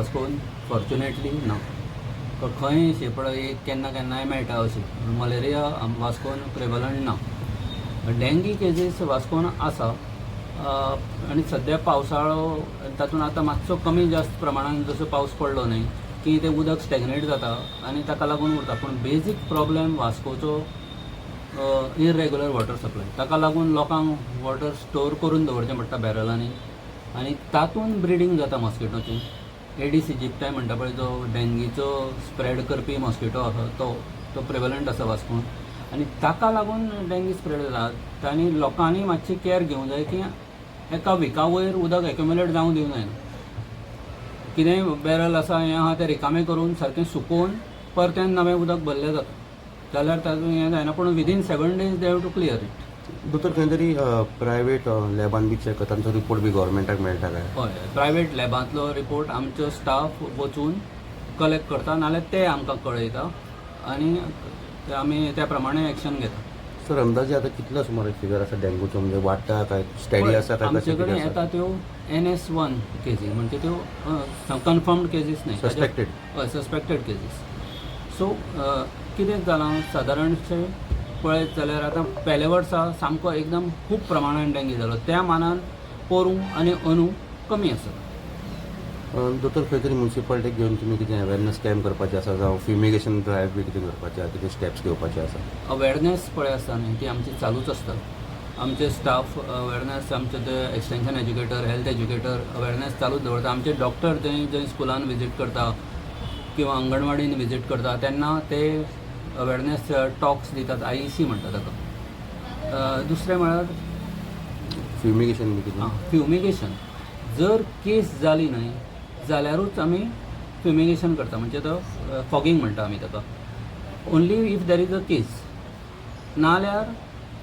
वास्कोन fortunately ना. खंय shaped एक केन्ना केन्नाय मेळटा अशी. मलेरिया वास्कोन प्रेवलंट ना. डेंगी केजीस वास्कोन आसा आनी सद्या पावसाळो, तातूंत आतां मातसो कमी जास्त प्रमाणान जसो पावस पडलो न्हय की तें उदक स्टॅग्नेट जाता आनी ताका लागून उरता. पूण बेजीक प्रॉब्लेम वास्कोचो इरेग्युलर वॉटर सप्लाय. ताका लागून लोकांक वॉटर स्टोर करून दवरचें पडटा बॅरलांनी आनी तातूंत ब्रिडींग जाता मॉस्किटोचें. एडीस इजिप्टाय म्हणटा पळय, जो डेंगीचो स्प्रेड करपी मॉस्किटो आसा, तो तो प्रेवलंट आसा वास्कोन आनी ताका लागून डेंगी स्प्रेड जाता. आनी लोकांनी मातशी कॅर घेवंक जाय की एका विका वयर उदक एक्युमुलेट जावंक दिवंक जायना. कितेंय बॅरल आसा, हें आहा, तें रिकामें करून सारकें सुकोवन परतें नवें उदक भरलें जाता जाल्यार तातूंत हें जायना. पूण within 7 days they have to clear it. दोतोर, खंय तरी प्रायवेट लॅबान बी चॅक करता, तांचो रिपोर्ट बी गव्हर्मेंटाक मेळटा काय? हय, प्रायवेट लॅबांतलो रिपोर्ट आमचो स्टाफ वचून कलेक्ट करता, नाल्यार ते आमकां कळयता आनी ते आमी त्या प्रमाणे एक्शन घेता. सर, अंदाजे आतां कितलो सुमार फिगर आसा डेंगूचो? म्हणजे वाडटा काय स्टेडी आसा काय आमचे कशें कडेन कितें आसा? येता त्यो NS 1 केजी, म्हणजे त्यो कन्फर्म्ड केजीस न्हय. सस्पेक्टेड. हय, सस्पेक्टेड केजीस. सो कितें जालां, सादारणशें पळयत जाल्यार आतां पेले वर्सा सामको एकदम खूब प्रमाणान डेंगी जालो, त्या मानान पोरूं आनी अंदू कमी आसा. दोतोर, खंय तरी म्युन्सिपालिटीक घेवन तुमी कितें अवेरनस कॅम्प करपाचें आसा, जावं फ्युमिगेशन ड्रायव्ह बी कितें करपाचें आसा, कितें स्टेप्स घेवपाचे आसा? अवेरनेस पळय आसता न्ही, ती आमची चालूच आसता. आमचे स्टाफ अवेरनेस, आमचे ते extension educator, health educator awareness चालूच दवरता. आमचे डॉक्टर जंय जंय स्कुलान विजीट करता किंवा अंगणवाडीन विजीट करता तेन्ना ते अवेरनेस टॉक्स दितात, आयईसी म्हणटा ताका. दुसरें म्हळ्यार फ्युमिगेशन बी कितें? आं, फ्युमिगेशन जर केस जाली न्हय जाल्यारूच आमी फ्युमिगेशन करता, म्हणजे तो फॉगींग म्हणटा आमी ताका. Only if there is a case. नाल्यार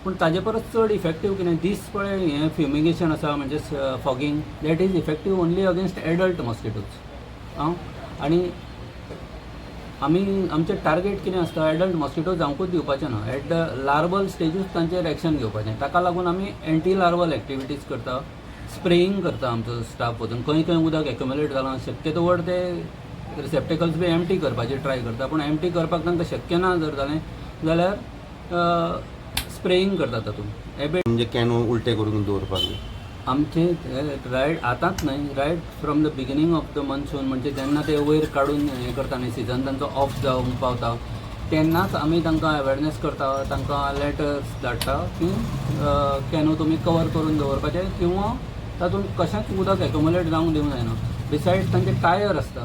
पूण ताजे परस चड इफेक्टीव कितें दीस पळय हें फ्युमिगेशन आसा, म्हणजे fogging, that is effective only against adult mosquitoes. आं, आनी आमी आमचें टार्गेट कितें आसता, एडल्ट मॉस्किटो जावंकूच दिवपाचें ना. एट the larval स्टेजूच तांचेर एक्शन घेवपाचें. ताका लागून आमी एंटी लार्वल एक्टिविटीज करता, स्प्रेईंग करता. आमचो स्टाफ वचून खंय खंय उदक एक्युमुलेट जालां शक्यतो व्हड ते रिसेप्टेकल्स बी एम्प्टी करपाची ट्राय करता. पूण एम्प्टी करपाक तांकां शक्य ना जर जालें जाल्यार स्प्रेईंग करता तातूंत एबे. म्हणजे can उलटे करून दवरपाक? आमचे रायट आतांच न्हय, right from the beginning of the monsoon, म्हणजे जेन्ना ते वयर काडून हें करता न्ही, सिजन तांचो ऑफ जावंक पावता तेन्नाच आमी तांकां अवेरनेस करता, तांकां लेटर्स धाडटा की कॅनो तुमी कवर करून दवरपाचे किंवा तातूंत कशेंच उदक एक्युमुलेट जावंक दिवंक जायना. बिसायड्स तांचे टायर आसता,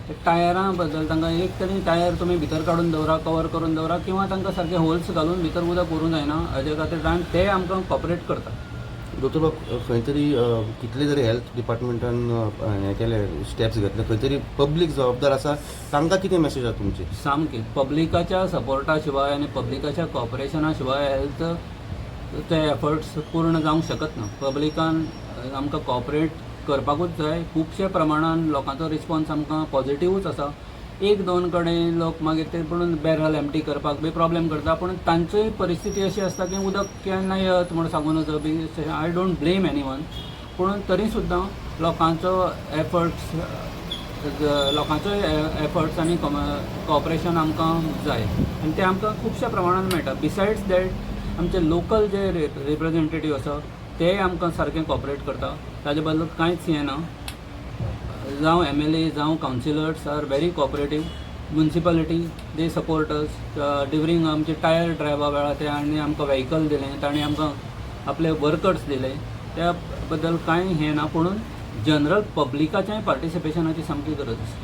ते टायरां बद्दल तांकां एक तरी टायर तुमी भितर काडून दवरा, कवर करून दवरा किंवा तांकां सारके होल्स घालून भितर उदक उरूंक जायना हाजे खातीर. आनी ते आमकां कॉपरेट करता. दोतोर, खंय तरी कितले तरी हेल्थ डिपार्टमेंटान हें केलें, स्टेप्स घेतले, खंय तरी पब्लीक जबाबदार आसा, तांकां कितें मेसेज आसा तुमची? सामकी पब्लिकाच्या सपोर्टा शिवाय आनी पब्लिकाच्या कॉपरेशना शिवाय हेल्थ ते एफर्ट्स पूर्ण जावंक शकत ना. पब्लिकान आमकां कॉपरेट करपाकूच जाय. खुबशे प्रमाणान लोकांचो रिस्पॉन्स आमकां पॉझिटिवूच आसा. एक दोन कडेन लोक मागीर ते पूण बॅरल एम्प्टी करपाक बी प्रॉब्लेम करता, पूण तांचीय परिस्थिती अशी आसता की उदक केन्ना येत म्हूण सांगू नजो बी. I don't blame anyone, पूण तरी सुद्दां लोकांचो एफर्ट्स, लोकांचोय एफर्ट्स आनी कॉपरेशन आमकां जाय आनी तें आमकां खुबश्या प्रमाणान मेळटा. बिसायड्स that, आमचे लोकल जे रिप्रेझेंटेटीव आसा तेय आमकां सारकें कॉपरेट करता. ताजे बद्दल कांयच हें ना. जावं एमएलए जावं councillors are very cooperative. Municipality, they support us during आमचे टायर ड्रायव्हा वेळार. ते आनी आमकां व्हेकल दिलें ताणें, आमकां आपले वर्कर्स दिले. त्या बद्दल कांय हें ना, पुणून जनरल पब्लिकाच्याय पार्टिसिपेशनाची सामकी गरज आसा.